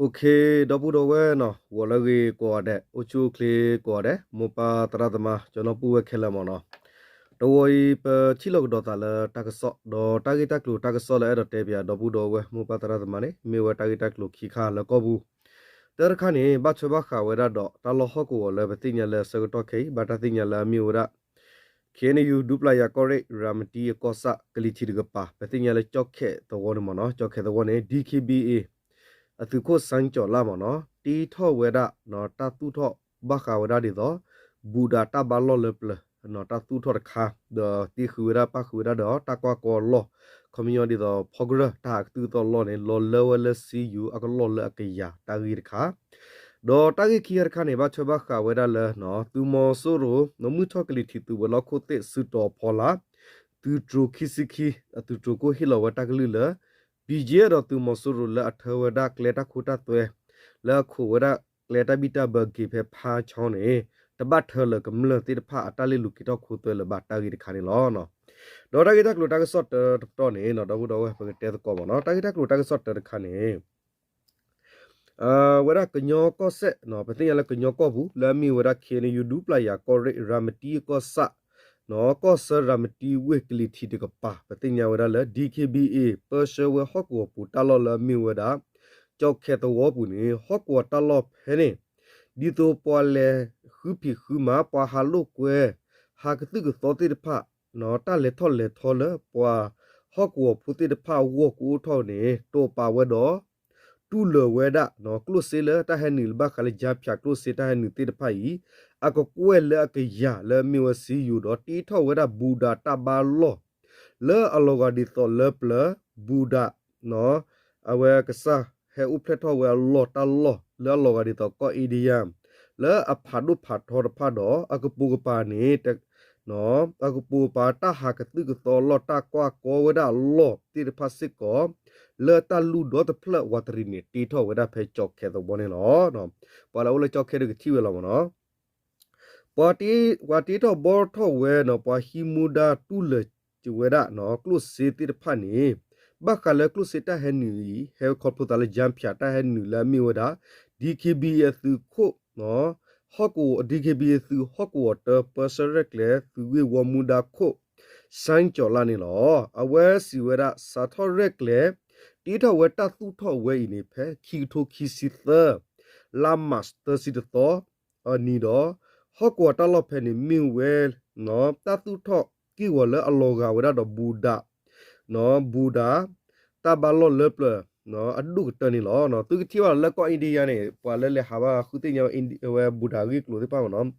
ဒီပုၢ်ဒီဝဲၢ်နီၤ ဂီၤလၢအဂ့ၤကိးဂၤဒဲး, အိၣ်ဆူၣ်အိၣ်ချ့ကိးဂၤဒဲး, မိၢ်ပၢ်သရၣ်သမါ ကၠီနီၢ်ပုၢ်ဝဲၢ်ခဲလၢာ်မ့ၢ်နီၤ, တဝီအံၤ ပထံၣ်လိာ်ကဒီးသးလၢတၢ်ကစီၣ်, ဒီးတၢ်ဂ့ၢ်တၢ်ကျိၤတၢ်ကစီၣ်လၢအဲၣ်ဒိးတဲပၠး ဒီပုၢ်ဒီဝဲၢ် မိၢ်ပၢ်သရၣ်သမါန့ၣ် မ့ၢ်ဝဲတၢ်ဂ့ၢ်တၢ်ကျိၤခံခါလၢကီၢ်ပူၤ, တၢ်တခါန့ၣ် ဘၣ်ထွဲဘၣ်ဃးဝဲဒၣ်ဒီး တၢ်လီၢ်ဟီၣ်ကဝီၤလၢပသ့ၣ်ညါလၢဆၢကတီၢ်ခဲအံၤ ဘၣ်တၢ်သ့ၣ်ညါလၢအမ့ၢ်ဝဲဒၣ် ခ့ၣ်အဲၣ်ယူၣ် ဒူပျၢ်ယၤကီၢ်ရ့ၣ် ရၤမတံအကီၢ်ဆၣ် ကလံၤထံးတကပၤ ပသ့ၣ်ညါလၢကၠီၣ်ခဲသဝီန့ၣ်မ့ၢ်နီၤ, ကၠီၣ်ခဲသဝီန့ၣ် DKBA အသုးခိၣ်စၣ်ကၠီၤလၣ်မ့ၢ်နီၤ တ့ထီၣ်ဝဲဒၣ် တၢ်သူၣ်ထီၣ်ဘၣ်ဃးဝဲဒၣ်ဒ်သိး ဘူးဒးတၢ်ဘါလီၢ်လၢပျၢၤ တၢ်သူၣ်ထီၣ်တခါ, ဒီးတ့ဃုာ်ဝဲဒၣ်ပၣ်ဃုာ်ဝဲဒၣ်ဒီး တၢ်ကွၢ်ကီလီၢ် ခီပညီဒ်သိး ဖီကရၢၢ် တၢ်ဟးကသုၣ်ကသီလီၢ်န့ၣ် လီၤလၢဝဲလၢစ့ယိၤအကလီၢ်လၢအကယၤတၢ်ဂ့ၢ်တခါ, ဒီးတၢ်ဂ့ၢ်ခံခါတခါန့ၣ် ဘၣ်ထွဲဘၣ်ဃးဝဲဒၣ်လၢ သုးမီၤစိရိၤ မုၢ်ထီၣ်ကလံၤထံးသုးဝဲၤလီၢ်ခိၣ်သ့ၣ် စုတီၤဖီလာ် သုးတြိၤခံဆံခံ အသုးတြိၤခိၣ်ဟ့ၣ်လီၤဝဲတၢ်ကလုၢ်လၢ BGF ဒီးသုးမီၤစိရိၤလၢအထၢဝဲဒၣ်ကျဲတၢ်ခိတၢ်သွဲ လၢအခိးဝဲဒၣ်ကျဲတၢ်ဘံၣ်တၢ်ဘၢက့ၤဖဲဖါဆီန့ၣ် တဘၣ်ထၢလၢၤကမျၢၢ်သ့ၣ်တဖၣ်အတၢ်လ့ၣ်လူၤက့ၤထီၣ်ခိသွဲလၢၤဘၣ်တၢ်ဂ့ၢ်တခါန့ၣ်လီၤ. ဒီးတၢ်ဂ့ၢ်တၢ်ကျိၤတၢ်ကစီၣ်တၢတပတီၢ်န့ၣ် ဒီပုၢ်ဒီဝဲၢ် ပကတဲသကိးမ့ၢ်နီၤ, တၢ်ဂ့ၢ်တၢ်ကျိၤတၢ်ကစီၣ်တၢတခါန့ၣ် ဝဲဒၣ်ကညီကီၢ်စဲၣ် ပသ့ၣ်ညါလၢကညီကီၢ်ပူၤ လၢအမ့ၢ်ဝဲဒၣ် ခ့ၣ်အဲၣ်ယူၣ် ဒူပျၢ်ယၤကီၢ်ရ့ၣ် ရၤမတံအကီၢ်ဆၣ် ကီၢ်ဆၢရၤမတံဝ့ၢ်ကလံၤထံးတကပၤ ပသ့ၣ်ညါဝဲဒၣ်လၢ DKBA ပၢဆှၢဝဲဟီၣ်ကဝီၤပူၤတၢ်လီၢ်လၢအမ့ၢ်ဝဲဒၣ် ကၠီၣ်ခဲသဝီပူၤန့ၣ် ဟီၣ်ကဝီၤတၢ်လီၢ်ဖဲန့ၣ် ဒ်သိးပှၤလဲၤဃုဖံးဃုမၤ ပှၤဟးလိာ်ကွဲ ဟးကသုၣ်ကသီသ့ၣ်တဖၣ် တၢ်လဲၤထီၣ်လဲၤထီလၢပှၤဟီၣ်ကဝီၤဖိသ့ၣ်တဖၣ်အဂီၢ်ကအိၣ်ထီၣ်န့ၣ် တိာ်ပာ်ဝဲဒီး တူၢ်လိာ်ဝဲဒၣ် ကျိၣ်စ့လၢတၢ်ဟဲနုာ်လၢဘၣ်ဃးလၢ ကၠါဖၠး ကျိၣ်စ့တၢ်ဟဲနုာ်သ့ၣ်တဖၣ်အံၤ အကကွဲၢ်လၢအကယၤလၢအမ့ၢ်ဝဲစ့ယိၤဒီး တ့ထီၣ်ဝဲဒၣ်ဘူးဒးတၢ်ဘါလီၢ် လၢအလီၤဂာ်ဒ်သိးလၢပျၢၤ ဘူးဒး အဝဲကစၢ်ဟဲအိၣ်ဖျဲၣ်ထီၣ်ဝဲအလီၢ်တၢ်လီၢ် လၢအလီၤဂာ်ဒ်သိးကီၢ်အ့ဒံယါ လၢအဖးဒိၣ်ဖးထီတဖၣ်ဒီး အကပိာ်ကပၤန့ၣ် အကပိာ်ကပၤတၢ်ဟးကသုၣ်ကသီလီၢ်တၢ်ကွၢ်ကီဝဲဒၣ်အလီၢ်သ့ၣ်တဖၣ်စ့ၢ်ကီး လၢတၢ်လူၢ်ဒီတဖျၢၣ်ဝးတရံးန့ၣ် တ့ထီၣ်ဝဲဒၣ်ဖဲကၠီၣ်ခဲသဝီန့ၣ်လီၤ. ပှၤလၢအိၣ်လၢကၠီၣ်ခဲဒီးကထံၣ်ဝဲလီၤမ့ၢ်နီၤ. ပှၤတ့ထီၣ်ဘီထီၣ်ဝဲနီၤ ပှၤဟံးမူဒါတူၢ်လၢာ်ဝဲဒၣ် ကျိၣ်စ့သ့ၣ်တဖၣ်န့ၣ် ဘၣ်ဃးလၢကျိၣ်စ့တၢ်ဟဲနုာ်အံၤ ဟဲခီဖျိသးလၢ ကၠါဖၠး တၢ်ဟဲနုာ်လၢအမ့ၢ်ဝဲဒၣ် DKBA အသုးခိၣ် ဟီၣ်ကဝီၤ DKBA သုးဟီၣ်ကဝီၤတၢ ပၢဆှၢရဲၣ်ကျဲၤ သုးဂ့ၢ်ဝီမူဒါခိၣ် စၣ်ကၠီၤလါန့ၣ်လီၤ. အဝဲစံးဝဲဒၣ် စးထီၣ်ရဲၣ်ကျဲၤ တ့ထီၣ်ဝဲတၢ်သူၣ်ထီၣ်ဝဲအံၤန့ၣ် ဖဲခံကထိခံဆံသၢ လါမၢ်ၡး သၢဆံတသီ အနံၤဒီး ဟီၣ်ကဝီၤတၢ်လီၢ်ဖဲန့ၣ်မ့ၢ်ဝဲ တၢ်သူၣ်ထီၣ်က့ၢ်ဂီၤလၢအလီၤဂာ်ဝဲဒၣ်ဒီးဘူးဒး ဘူးဒး တၢ်ဘါလီၢ်လၢပျၢၤ အဒိၣ်ကတၢၢ်န့ၣ်လီၤ. သုကထံၣ်ဘၣ်လၢကီၢ်အ့ဒံယါန့ၣ် ပှၤလၢလဲၤဟးဘၣ်ဃုသ့ၣ်ညါဝဲ ဝဲဘူးဒးဂ့ၢ်ကျိၤသ့ၣ်တဖၣ်မ့ၢ်နီၤ.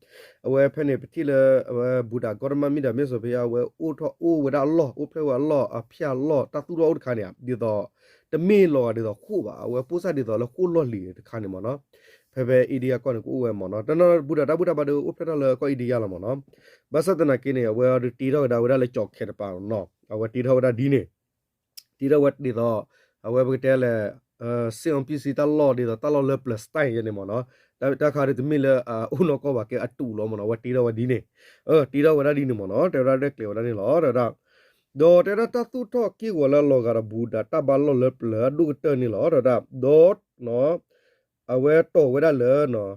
အဝဲဖဲန့ၣ် ပထံၣ်လၢ အဝဲဘူးဒး ကီၢ်တမၣ်မ့ၢ်ဒၣ်မ့ၢ်စီၤဖဲ အဝဲအိၣ်ထီၣ်အိၣ်ဝဲဒၣ်အလီၢ် အိၣ်ဖျဲၣ်ဝဲအလီၢ် အဖၠၣ်အလီၢ် တၢ်သူၣ်ထီၣ်အိၣ်တခါန့ၣ် ဒ်သိး တမ့ၢ်လီၤဂာ်ဒ်သိးဃိၣ်ဘၣ် အဝဲပိၢ်စၢ်ဒ်သိးလၢဃိၣ်လီၢ်လံၤတခါန့ၣ်မ့ၢ်နီၤ. ဖဲဖဲအ့ဒံယါကီၢ်န့ၣ် ကအိၣ်ဝဲမ့ၢ်နီၤ. တနီၤဘူးဒး တၢ်ဘူၣ်တၢ်ဘါဒီးအိၣ်ဖျဲၣ်ထီၣ်လၢကီၢ်အ့ဒံယါလီၤမ့ၢ်နီၤ. ဘၣ်ဆၣ်သနာ်က့န့ၣ် အဝဲဒုးတ့ထီၣ်ကဒါဝဲဒၣ်လၢကၠီၣ်ခဲတပၤနီၤ. အဝဲတ့ထီၣ်ဝဲဒၣ်ဒ်န့ၣ် တ့ထီၣ်ဝဲဒ်သိး အဝဲပကတဲလဲၣ် စ့ၣ်အီပံၣ်စံ တၢ်လီၢ်ဒ်သိးတၢ်လီၢ်လၢပျၢၤ style ယဲန့ၣ်မ့ၢ်နီၤ. တၢ်ခါဒုးတမ့ၢ်လၢအအိၣ်နီၢ်ကီၢ်ဘၣ်ကဲအတူးလီၤမ့ၢ်နီၤ. အဝဲတ့ထီၣ်ဝဲဒ်န့ၣ် တ့ထီၣ်ဝဲဒၣ်ဒ်န့ၣ်မ့ၢ်နီၤ. တဲဝဲဒၣ်ရဲၣ်ကျဲၤဝဲဒၣ်န့ၣ်လီၤ တဲဝဲဒၣ်. ဒီးတဲဝဲဒၣ်တၢ်သူၣ်ထီၣ်က့ၢ်ဂီၤလၢအလီၤဂာ်ဒီးဘူးဒးတၢ်ဘါလီၢ်လၢပျၢၤအဒိၣ်ကတၢၢ်န့ၣ်လီၤ တဲဝဲဒၣ်. ဒီး အဝဲတီၢ်ဝဲဒၣ်လၢ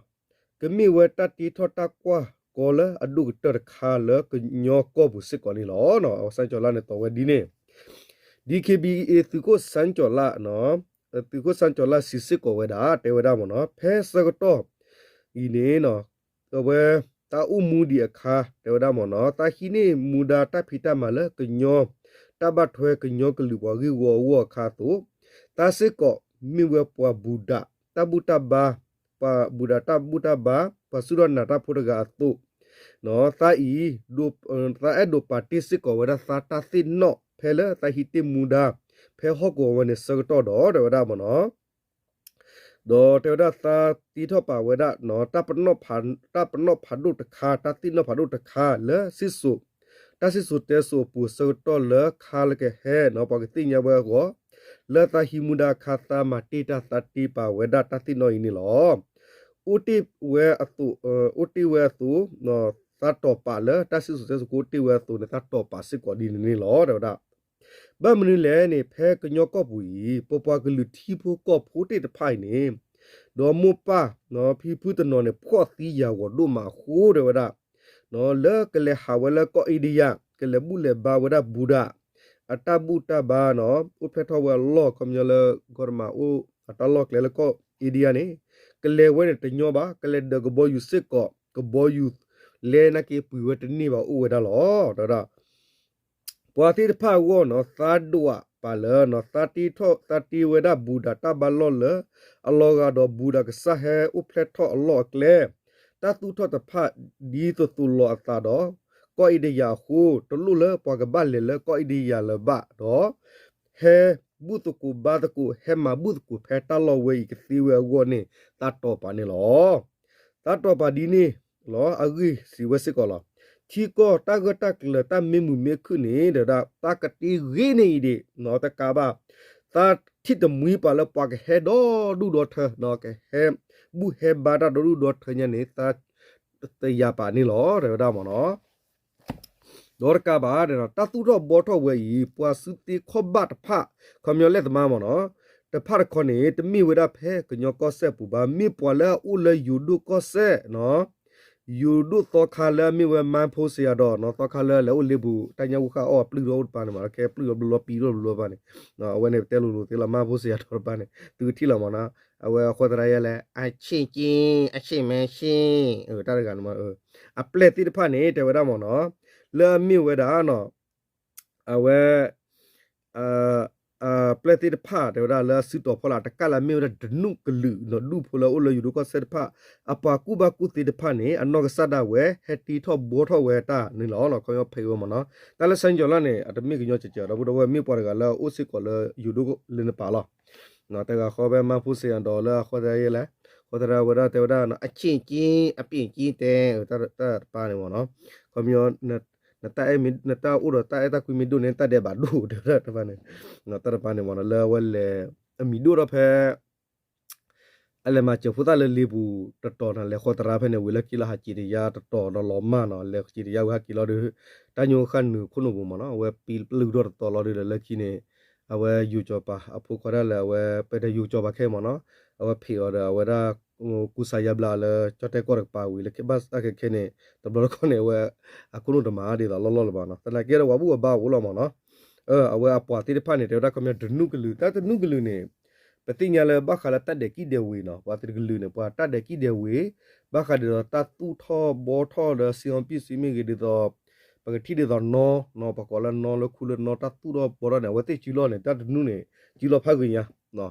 ကမ့ၢ်ဝဲတၢ်တ့ထီၣ်တၢ်ကွၢ်ကီလၢအဒိၣ်ကတၢၢ်တခါလၢကညီကီၢ်ပူၤစ့ၢ်ကီးန့ၣ်လီၤ. စၣ်ကၠီၤလါန့ၣ်တီၢ်ဝဲဒ်န့ၣ် DKBA သုးခိၣ်စၣ်ကၠီၤလါ သုးခိၣ်စၣ်ကၠီၤလါစံးစ့ၢ်ကီးဝဲဒၣ် တဲဝဲဒၣ်မ့ၢ်နီၤ ဖဲဆၢကတီၢ်အံၤန့ၣ် အဝဲ တၢ်အိၣ်မူဒံးအခါ တဲဝဲဒၣ်မ့ၢ်နီၤ တၢ်ဟံးန့ၢ်မူဒါတၢ်ဖံးတၢ်မၤလၢကညီ တၢ်ဘၣ်ထွဲကညီကလုာ်ပှၤဂ့ၢ်ဝီအဂီၢ်အခါအသိး တၢ်စ့ၢ်ကီးမ့ၢ်ဝဲပှၤဘူးဒးတၢ်ဘူၣ်တၢ်ဘါ ပှၤဘူးဒးတၢ်ဘူၣ်တၢ်ဘါ ပှၤစူၢ်ထီၣ်နာ်တၢ်ဖိတဂၤအသိး သးအံၤ သးအဲၣ်ဒိးပာ်တ့ၢ်စ့ၢ်ကီးဝဲဒၣ်သးတၢ်သ့ၣ်နီၣ်ဖဲလၢသးဟံးတ့ၢ်မူဒါ ဖဲဟီၣ်ကဝီၤဝဲန့ၣ်ဆၢကတီၢ်ဒီး တဲဝဲဒၣ်မ့ၢ်နီၤ ဒီးတဲဝဲဒၣ်သးတ့ထီၣ်ပာ်ဝဲဒၣ် တၢ်ပနီၣ်ဖးဒိၣ်တခါ တၢ်သ့ၣ်နီၣ်ဖးဒိၣ်တခါလၢ တၢ်စံၣ်စိၤတဲစိၤအပူၤဆၢကတီၢ်လၢခါလၢကဟဲနီၤ ပှၤကသ့ၣ်ညါဝဲအဂီၢ် လၢသးဟံးမူဒါအခါ သးမၤတ့ၢ်တၢ်သးတ့ပာ်ဝဲဒၣ်တၢ်သ့ၣ်နီၣ်အံၤန့ၣ်လီၤ. အိၣ်တ့ၢ်ဝဲအသိး အိၣ်တ့ၢ်ဝဲအသိး သးတီၢ်ပာ်လၢတၢ်စံၣ်စိၤတဲစိၤကအိၣ်တ့ၢ်ဝဲအသိးန့ၣ် သးတီၢ်ပာ်စ့ၢ်ကီးဒ်န့ၣ်န့ၣ်လီၤ တဲဝဲဒၣ်. ဘၣ်မနုၤလဲၣ်န့ၣ် ဖဲကညီကီၢ်ပူၤအံၤ ပပှၤကလုာ်ထံဖိကီၢ်ဖိသ့ၣ်တဖၣ်အံၤန့ၣ် ဒီးမိၢ်ပၢ် ဖံဖုတနီၤန့ၣ် ဖှီၣ်သံယာ်ဂီၤဒိၣ်မးအဃိ တဲဝဲဒၣ် လၢကလဲၤဟးဝဲလၢကီၢ်အ့ဒံယါ ကလဲၤဘူၣ်လဲၤဘါဝဲဒၣ်ဘူဒၤ အတၢ်ဘူၣ်တၢ်ဘါနီၤ အိၣ်ဖျဲၣ်ထီၣ်ဝဲအလီၢ် ခီပညီလၢ ကီၢ်တမးအိၣ်အတၢ်လီၢ်ကျဲလၢကီၢ်အ့ဒံယါန့ၣ် ကလဲၤဝဲန့ၣ်တညီဘၣ် ကလဲၤဒီးကဘီယူၤစ့ၢ်ကီး ကဘီယူၤ လဲၤနာ်က့ပှ့ၤဝဲတန့ၢ်ဘၣ်အိၣ်ဝဲဒၣ်လီၤ တဲဝဲဒၣ် ပှၤသ့ၣ်တဖၣ်အဂီၢ်နီၤ သးဒိၣ်ပာ်လၢ သးတ့ထီၣ် သးတ့ဝဲဒၣ်ဘူဒၤတၢ်ဘါလီၢ်လၢ အလီၤဂာ်ဒီးဘူဒၤကစၢ်ဟဲအိၣ်ဖျဲၣ်ထီၣ်အလီၢ်အကျဲ တၢ်သူၣ်ထီၣ်တဖၣ်ဒ်သိးသိးလီၤအသးဒီး ကီၢ်အ့ဒံယါအဃိ တလိၣ်လၢပှၤကဘၣ်လဲၤလၢကီၢ်အ့ဒံယါလၢၤဘၣ် ဒီး ဟဲဘူၣ်သကိးဘါသကိး ဟဲမၤဘူၣ်သကိးဖဲတၢ်လီၢ်ဝဲအံၤကသ့ဝဲအဂီၢ်န့ၣ် သးတီၢ်ပာ်န့ၣ်လီၤ. သးတီၢ်ပာ်ဒ်န့ၣ်လီၤ အဂ့ၢ်စံးဝဲစ့ၢ်ကီးလီၤ. ထံကီၢ်တၢ်ဂၢၢ်တၢ်ကျၢၤတၢ်မ့ၢ်မုာ်မ့ၢ်ခုၣ်န့ၣ် ဒီးဒၣ်သးကတ့ဂ့ၤန့ၣ်အံၤဒံး နီတကးဘၣ် သးထံၣ်တမှံပာ်လၢပှၤကဟဲဒီဒူၣ်ဒီထၢ ကဟဲဘူၣ်ဟဲဘါတၢ်ဒီဒူၣ်ဒီထၢညါန့ၣ် သးတယာ်ပာ်န့ၣ်လီၤ တဲဝဲဒၣ်မ့ၢ်နီၤ ဒီးတကးဘၣ် တၢ်သူၣ်ထီၣ်ဘှီထီၣ်ဝဲအံၤ ပှၤစုသ့ခီၣ်ဘၣ်တဖၣ် ခီပညီလဲၣ်သမါမ့ၢ်နီၤ တဖၣ်တခီန့ၣ် တမ့ၢ်ဝဲဒၣ်ဖဲကညီကီၢ်စဲၣ်ပူၤဘၣ် မ့ၢ်ပှၤလၢအအိၣ်လၢယိၤဒိၣ်ကီၢ်စဲၣ် ယိၤဒိၣ်သီခါလၢအမ့ၢ်ဝဲမါဖိစ့ယၤဒီး သီခါလၢလဲၤအိၣ်လ့ပူၤ တၢ်ညၣ်ဂိၢ်ဃၣ်အီၣ်ပျုၢ်ဒီးအိၣ်တပၤန့ၣ်မ့ၢ်နီၤ ခဲပျုၢ်ဒီးဘျီဘျီပံၤဒီးဘျီဘျီတပၤန့ၣ် အဝဲန့ၣ်ပတဲလိၤလိၤသ့လီၤ မါဖိစ့ယၤဒီးတပၤန့ၣ် သုကထံၣ်လီၤမ့ၢ်နီၤ အဝဲအဃိသတးယဲလဲၣ် အဆ့ၣ်က့ အဆ့ၣ်မဲဆ့ၣ် တၢ်တဂၤန့ၣ်မ့ၢ် အပျဲၢ်သ့ၣ်တဖၣ်န့ၣ် တဲဝဲဒၣ်မ့ၢ်နီၤ လၢအမ့ၢ်ဝဲဒၣ် အဝဲ ပျဲၢ်သ့ၣ်တဖၣ် တဲဝဲဒၣ်လၢအစုတီၤဖီလာ် တကးလၢအမ့ၢ်ဝဲဒၣ်တနူၣ်ကလုာ် ဒူၣ်ဖိလၢအအိၣ်လၢယိၤဒိၣ်ကီၢ်စဲၣ်တဖၣ် အပှၤကူၣ်ဘၣ်ကူၣ်သ့တဖၣ်န့ၣ် အနီၢ်ကစၢ်ဒၣ်ဝဲ ဟဲတ့ထီၣ်ဘှီထီၣ်ဝဲတၢ်န့ၣ်လီၤ ခီဖျိဖဲအံၤဝဲမ့ၢ်နီၤ တၢ်လၢစၢကၠီၤလၢ်န့ၣ် အတမ့ၢ်ကညီကၠီၤကၠီၤ ဒီပုၢ်ဒီဝဲၢ်မ့ၢ်ပှၤတဂၤလၢအအိၣ်စ့ၢ်ကီးလၢယိၤဒိၣ်လၢနပၤလီၤ တဂၤဃီဖဲမါဖိစ့ယၤဒီးလၢအဃိသတးယဲလဲၣ် အဃိသတးဝဲဒၣ်တဲဝဲဒၣ် အဆ့ၣ်က့ အပျ့ၣ်က့တဲ တၢ်တပၤန့ၣ်မ့ၢ်နီၤ ခီပညီ နတၢ်အဲၣ်မ့ၢ် နတၢ်အိၣ်ဒီးတၢ်အဲၣ်တၢ်ကွံမ့ၢ်ဒိၣ်န့ၣ် တၢ်ဒဲးဘးဒိၣ်တဲဝဲဒၣ်တပၤန့ၣ် တၢ်တပၤန့ၣ်မ့ၢ်နီၤ လၢအဝဲလဲၤ အမံၤဒိၣ်ထီၣ်ဖဲ အလဲၤမၤစၢၤဖိသၣ်လၢလ့ပူၤတတီၤနီၤ လဲၤဃီသရါဖဲန့ၣ် ဝံၤလၢက့လီၤဟးစံးတယါတတီၤဒီးလီၤမၢ်နီၤ လဲၤစံးတယါဝံၤဟးက့ၤလီၤဒီး တၢ်ညိခါနုာ်ခိၣ်နူာ်ပူၤမ့ၢ်နီၤ အဝဲပံပျုၢ်ထီၣ်တတီၤလီၤဒီးလၢခံန့ၣ် အဝဲယိၤကၠီၤပၤအဖိခွါဒၣ်လဲာ် အဝဲပတဲယိၤကၠီၤပၤခဲအံၤမ့ၢ်နီၤ အဝဲဖံးအီၤဒီးအဝဲဒၣ် ကူစါယါဘျါလၢကၠီၣ်တဲၣ်ကီၢ်တကပၤဝံၤလၢဘၣ်ဆၣ်ခဲခဲန့ၣ် တဘျီတခီၣ်န့ၣ် အဝဲအခိၣ်နူာ်တမၤဒ်သိးလီၢ်လီၢ်လၢၤဘၣ်နီၤ သနာ်က့ဒီးပှၤဘူၣ်ပှၤဘါအိၣ်လီၤမ့ၢ်နီၤ အဝဲအပှၤသ့ၣ်တဖၣ်န့ၣ် တဲဝဲဒၣ်ခီပညီတနူၣ်ကလုာ် တၢ်တနူၣ်ကလုာ်န့ၣ် ပသ့ၣ်ညါလၢဘၣ်ဃးလၢတၢ်ဒဲးကံၣ်ဒဲးဝ့ၤနီၤ ပှၤတကလုာ်န့ၣ် ပှၤတၢ်ဒဲးကံၣ်ဒဲးဝ့ၤ ဘၣ်ဃးဒ်သိးတၢ်သူၣ်ထီၣ်ဘှီထီၣ်လၢစံၣ်အီပံၣ်စံၣ်မ့ၢ်ဂ့ၤဒ်သိး ပကထံၣ်ဒ်သိးနီၢ်နီၤ ပှၤကိးလၢနီၢ်လၢခူလၢနီၢ် တၢ်သူၣ်ထီၣ်ဘှီထီၣ်န့ၣ် အဝဲသ့ၣ်စုလီၢ်န့ၣ် တၢ်တနူၣ်န့ၣ် စုလီၢ်ဖးဂ့ၤညါ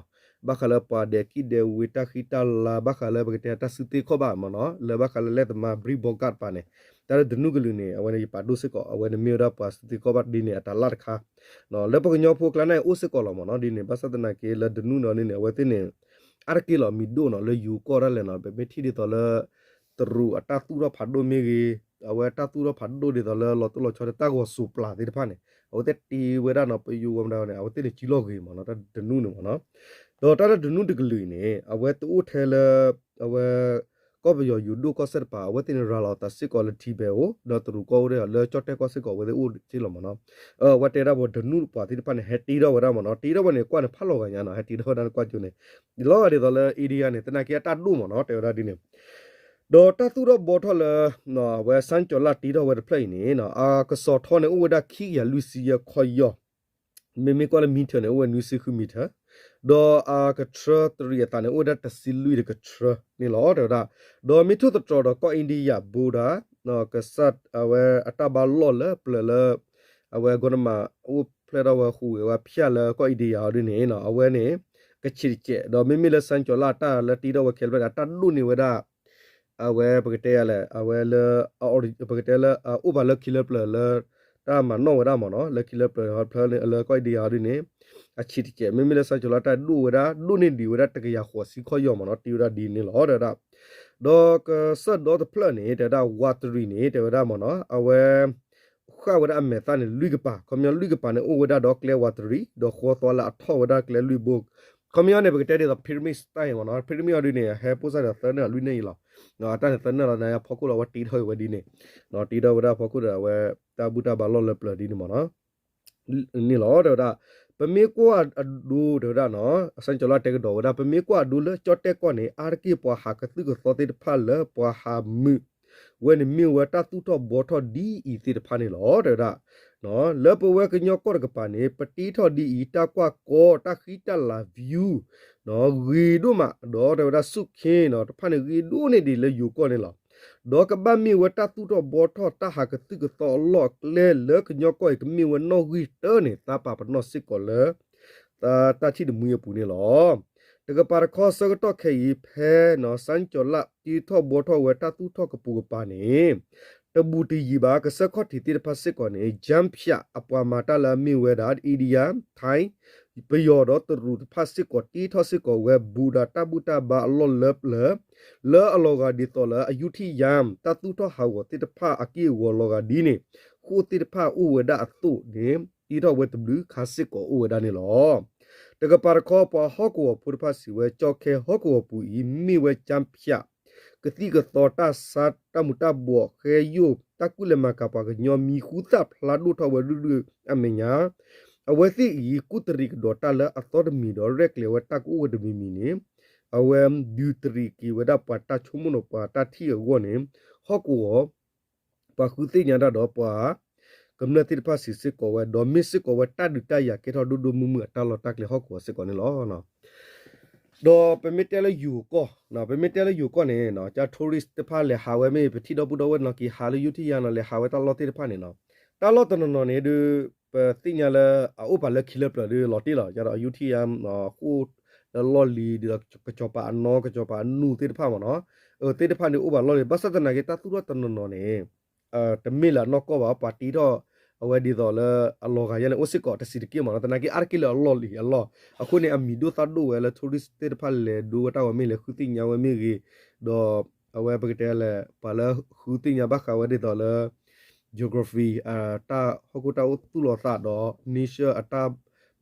ဘၣ်ဃးလၢပှၤဒဲးကံၣ်ဒဲးဝ့ၤတၢ်ဃံတၢ်လၤ ဘၣ်ဃးလၢပကတဲတၢ်စုသ့ခီၣ်ဘၣ်မ့ၢ်နီၤ လၢဘၣ်ဃးလၢလဲၣ်သမါ ဘြံဘီကၣ်တပၤန့ၣ် တၢ်လၢတနူၣ်ကလုာ်န့ၣ် အဝဲန့ၣ်ယပာ်ဒိၣ်စ့ၢ်ကီး အဝဲန့ၣ်မ့ၢ်ဝဲဒၣ်ပှၤစုသ့ခီၣ်ဘၣ်ဒ်န့ၣ် အတၢ်လၢ်တခါ လၢပကညီဖိကျါန့ၣ်အိၣ်စ့ၢ်ကီးလီၤမ့ၢ်နီၤ ဒ်န့ၣ် ဘၣ်ဆၣ်သနာ်က့လၢတနူၣ်န့ၣ်န့ၣ် အဝဲသ့ၣ်န့ၣ် အါတက့ၢ်လီၤမံၤဒိၣ်နီၤ လၢယိၤကီၢ်ဒၣ်လဲာ်နီၤ ပမ့ၢ်ထံၣ်ဒ်သိးလၢ တရူးအတၢ်သူၣ်ထီၣ်ဖးဒိၣ်မ့ၢ်ဂ့ၤ အဝဲတၢ်သူၣ်ထီၣ်ဖးဒိၣ်ဒ်သိးလၢလီၤတိၢ်လီၤဆီတၢ်ဂီၤစိးပျၤသ့ၣ်တဖၣ်န့ၣ် အဝဲသ့ၣ်တ့ဝဲဒၣ်နီၤ ပယိၤဝဲမတၤန့ၣ် အဝဲသ့ၣ်န့ၣ်စုလီၢ်ဂ့ၤမ့ၢ်နီၤ တၢ်တနူၣ်န့ၣ်မ့ၢ်နီၤ ဒီးတၢ်လၢတနူၣ်တကလုာ်အံၤန့ၣ် အဝဲတအိၣ်ထဲလၢ အဝဲ ကီၢ်ပယီၤယိၤဒိၣ်ကီၢ်စဲၣ်တပၤ အဝဲသ့ၣ်န့ၣ်ရၤလီၤသးစ့ၢ်ကီးလၢထံဘဲအိၣ် ဒီးတရူးကီၢ်အိၣ်ဒီး လၢကၠီၣ်တဲၣ်ကီၢ်စ့ၢ်ကီး အဝဲသ့ၣ်အိၣ်စ့ၢ်လီၤမ့ၢ်နီၤ အဝဲတဲဒၣ်ပှၤတနူၣ်ပှၤသ့ၣ်တဖၣ်န့ၣ် ဟဲတ့ထီၣ်ဝဲဒၣ်မ့ၢ်နီၤ တ့ထီၣ်ဝဲန့ၣ် ကွၢ်န့ၣ်ဖးလီၤဂာ်ညါနီၤ ဟဲတ့ထီၣ်ဝဲဒၣ်ကွၢ်ကၠိန့ၣ် လီၤဂာ်ဒ်သိးလၢ India န့ၣ် သနာ်က့အတၢ်ဒိၣ်မ့ၢ်နီၤ တဲဝဲဒၣ်ဒ်န့ၣ် ဒီးတၢ်သူၣ်ထီၣ်ဘှီထီၣ်လၢ အဝဲ စၣ်ကၠီၤလၢ် တ့ထီၣ်ဝဲတဖျၢၣ်အံၤန့ၣ် အကစီၤထီန့ၣ် အိၣ်ဝဲဒၣ်ခံကယၤလွံၢ်ဆံယဲၢ်ခီၣ်ယီၢ် မ့မ့ၢ်ကွၢ်လၢ meter န့ၣ် အိၣ်ဝဲနွံဆံဃု meter ဒီးအကထြၢတရံးအသးန့ၣ် အိၣ်ဝဲဒၣ်တဆံလွံၢ်တကထြၢန့ၣ်လီၤ တဲဝဲဒၣ် ဒီးမ့ၢ်ထိၣ်သတြီၤဒီးကီၢ် India ဘိဒၣ် ကစၢ်အဝဲအတၢ်ဘါလီၢ်လၢပျၢၤလၢ အဝဲ government အိၣ်ဖျဲၣ်ထီၣ်ဝဲဟူးဂဲၤဝဲဖၠၣ်လၢကီၢ် India အီၤဒ်န့ၣ် အဝဲန့ၣ် ကဆံးတစဲး ဒီးမ့မ့ၢ်လၢ စၣ်ကၠီၤလၢ် အတၢ်လၢတ့ထီၣ်ဝဲခဲလၢာ် အတၢ်ဒိၣ်န့ၢ်ဝဲဒၣ် အဝဲပကတဲယၤလဲၣ် အဝဲလၢ ပကတဲလၢ အိၣ်ပာ်လၢခံလၢပျၢၤလၢ တၢ်မၤနီၣ်ဝဲဒၣ်မ့ၢ်နီၤ လၢခံလၢပျၢၤဖျၢၣ်လၢကီၢ် India အီၤဒ်န့ၣ် အဆံးတစဲး မ့မ့ၢ်လၢ စၣ်ကၠီၤလၢ် တၢ်ဒိၣ်ဝဲဒၣ် ဒိၣ်န့ၢ်ဒံးဝဲဒၣ်တကယၤဃိးဆံခီၣ်ယီၢ်မ့ၢ်နီၤ တ့ဝဲဒၣ်ဒ်န့ၣ်လီၤ တဲဝဲဒၣ် ဒီးကစၢၢ်ဒီတဖျၢၣ်န့ၣ် တဲဝဲဒၣ် ဝးတရံးန့ၣ် တဲဝဲဒၣ်မ့ၢ်နီၤ အဝဲ ဃၣ်ဝဲဒၣ်အမဲာ်သၣ်န့ၣ် လွံၢ်ကပၤ ခီပညီလွံၢ်ကပၤန့ၣ် အိၣ်ဝဲဒၣ်ဒီးကျဲဝးတရံး ဒီးဃီသွါလၢအထီၣ်ဝဲဒၣ်ကျဲလွံၢ်ဘိ ခီပညီန့ၣ် ပကတဲဒ်သိး pyramid style မ့ၢ်နီၤ pyramid အီၤဒ်န့ၣ် ဟဲပိၢ်စၢ်ဒီးသၢနၢၣ်လွံၢ်နၢၣ်အံၤလီၤ အတၢ်န့ၣ်သၢနၢၣ်လီၤ နဖီခိၣ်လီၤ အဝဲတ့ထီၣ်ဝဲဒ်န့ၣ် တ့ထီၣ်ဝဲဒၣ်ဖီခိၣ်ဒီး အဝဲတၢ်ဘူၣ်တၢ်ဘါလီၢ်လၢပျၢၤဒ်န့ၣ်မ့ၢ်နီၤ န့ၣ်လီၤ တဲဝဲဒၣ် ပမ့ၢ်ကွၢ်အဒိ တဲဝဲဒၣ်နီၤ စၣ်ကၠီၤလၣ်တဲကဒီးဝဲဒၣ် ပမ့ၢ်ကွၢ်အဒိလၢကၠီၣ်တဲၣ်ကီၢ်န့ၣ် အါတက့ၢ်ပှၤဟးကသုၣ်ကသီသ့ၣ်တဖၣ်လၢပှၤဟးမုာ် ဝဲန့ၣ်မ့ၢ်ဝဲတၢ်သူၣ်ထီၣ်ဘှီထီၣ်ဒ်အံၤသ့ၣ်တဖၣ်န့ၣ်လီၤ တဲဝဲဒၣ် လၢပဝဲကညီကီၢ်တကပၤန့ၣ် ပတ့ထီၣ်ဒ်အံၤ တၢ်ကွၢ်ကီ တၢ်ဃံတၢ်လၤ view ဂ့ၤဒိၣ်မး ဒီးတဲဝဲဒၣ်ဆူၣ်ခ့နီၤ တဖၣ်န့ၣ်ဂ့ၤဒိၣ်န့ၢ်ဒံးလၢယိၤကီၢ်န့ၣ်လီၤ. ဒီးကဘၣ်မ့ၢ်ဝဲတၢ်သူၣ်ထီၣ်ဘှီထီၣ် တၢ်ဟးကသုၣ်ကသီအလီၢ်အကျဲလၢကညီကီၢ်အံၤ ကမ့ၢ်ဝဲနီၣ်ဂံၢ်တၢန့ၣ် သးပာ်ပနီၣ်စ့ၢ်ကီးလၢ တၢ်ထံၣ်တမှံအပူၤန့ၣ်လီၤ. တကပၤတခီဆၢကတီၢ်ခဲအံၤ ဖဲနီၤ စၣ်ကၠီၤလၣ်တ့ထီၣ်ဘှီထီၣ်ဝဲတၢ်သူၣ်ထီၣ်ကပိာ်ကပၤန့ၣ် တဘူးတယံၤဘၣ် ကစၢၢ်ခီၣ်ထံးသ့ၣ်တဖၣ်စ့ၢ်ကီးန့ၣ် ကၠၢဖၠး အပှၤမၤတၢ်လၢအမ့ၢ်ဝဲဒၣ် India, Thai, ပယီၤဒီးတရူးတဖၣ်စ့ၢ်ကီး တ့ထီၣ်စ့ၢ်ကီးဝဲ ဘူးဒၣ်တၢ်ဘူၣ်တၢ်ဘါအလီၢ်လၢပျၢၤ လၢအလီၤဂာ်ဒ်သိးလၢ အယူထံယၣ် တၢ်သူၣ်ထီၣ်ဟးဂီၤသ့ၣ်တဖၣ်အက့ၢ်အဂီၤလီၤဂာ်ဒ်န့ၣ် ဃိၣ်သ့ၣ်တဖၣ်အိၣ်ဝဲဒၣ်အသိးန့ၣ် တ့ထီၣ်ဝဲတဘျုးခါစ့ၢ်ကီးအိၣ်ဝဲဒၣ်န့ၣ်လီၤ. တကပၤတခီ ပှၤဟီၣ်ကဝီၤဖိတဖၣ်စံးဝဲ ကၠီခဲဟီၣ်ကဝီၤပူၤအံၤ မ့ၢ်ဝဲကၠၢဖၠး ကသံၣ်ကသီတၢ်ဆါတၢ်မူၤတၢ်ဘှီး ဃဲယိာ် တၢ်ကူၣ်လဲၤမၤကၤပှၤကညီမံၤ ဃူသၣ်ဖျါဒိၣ်ထီၣ်ဝဲဒူၣ်ဒူၣ်အမဲာ်ညါ အဝဲသ့ၣ်အံၤ ကူၣ်တရံးကဒီးတၢ်လၢအသီတမံၤဒီး ရဲၣ်ကျဲၤဝဲတၢ်ကအိၣ်ဝဲတမံၤမံၤန့ၣ် အဝဲဒုးတရံးက့ၤဝဲဒၣ်ပှၤတၢ်ဆိကမိၣ်ဒီးပှၤတၢ်ထံၣ်အဂီၢ်န့ၣ် ဟီၣ်ကဝီၤ ပှၤဃုသ့ၣ်ညါတၢ်ဒီးပှၤ ကမျၢၢ်သ့ၣ်တဖၣ်စံးစ့ၢ်ကီးဝဲ ဒီးမ့ၢ်စ့ၢ်ကီးဝဲတၢ်ဒုးတၢ်ယၤကဲထီၣ်ဒိၣ်ဒိၣ်မုၢ်မုၢ်အတၢ်လီၢ်တၢ်ကျဲဟီၣ်ကဝီၤစ့ၢ်ကီးန့ၣ်လီၤ. ဒီးပမ့ၢ်တဲလၢယိၤကီၢ်, ပမ့ၢ်တဲလၢယိၤကီၢ်န့ၣ် က tourist တဖၣ်လဲၤဟးဝဲမ့ၢ် ပထံၣ်ဒီပုၢ်ဒီဝဲၢ်နီၢ်ကီၢ် ဟးလၢယူထံယၣ်နီၤ လဲၤဟးဝဲတၢ်လီၢ်သ့ၣ်တဖၣ်န့ၣ်နီၤ, တၢ်လီၢ်တနီၤနီၤန့ၣ်ဒုး ပသ့ၣ်ညါလၢအအိၣ်ပာ်လၢခံလၢပျၢၤဒုးလီၤတံၢ်လီၤ, ယဒီးယူထံယၣ် ဃိၣ်လၢလီၢ်လံၤ ဒ်သိးကစီၤပၤအနီ ကစီၤပၤအနူသ့ၣ်တဖၣ်မ့ၢ်နီၤ, သ့ၣ်တဖၣ်န့ၣ်အိၣ်ပာ်လီၢ်လံၤ ဘၣ်ဆၣ်သနာ်က့တၢ်သူၣ်ထီၣ်တနီၤနီၤန့ၣ် တမ့ၢ်လၢအနီၢ်ကီၢ်ဘၣ် ပှၤတ့ထီၣ် အဝဲဒ်သိးလၢအလီၤဂာ်ယဲန့ၣ် အိၣ်စ့ၢ်ကီးတဆံးတက့ၢ်မ့ၢ်နီၤ, သနာ်က့အါတက့ၢ်လၢအလီၢ်လံၤအလီၢ်, အဃိန့ၣ် အမံၤဒိၣ်သၣ်ဒိၣ်ဝဲလၢ tourist သ့ၣ်တဖၣ်လဲၤဒိဝဲတၢ်ဝဲမ့ၢ်လဲၤဃုသ့ၣ်ညါဝဲမ့ၢ်ဂ့ၤ, ဒီးအဝဲပကတဲလဲၣ် ပှၤလၢဃုသ့ၣ်ညါဘၣ်ဃးဝဲဒ်သိးလၢ geography တၢ်ဟီၣ်ခိၣ်တၢ်အိၣ်သူၣ်လီၤသးဒီး nature အတၢ်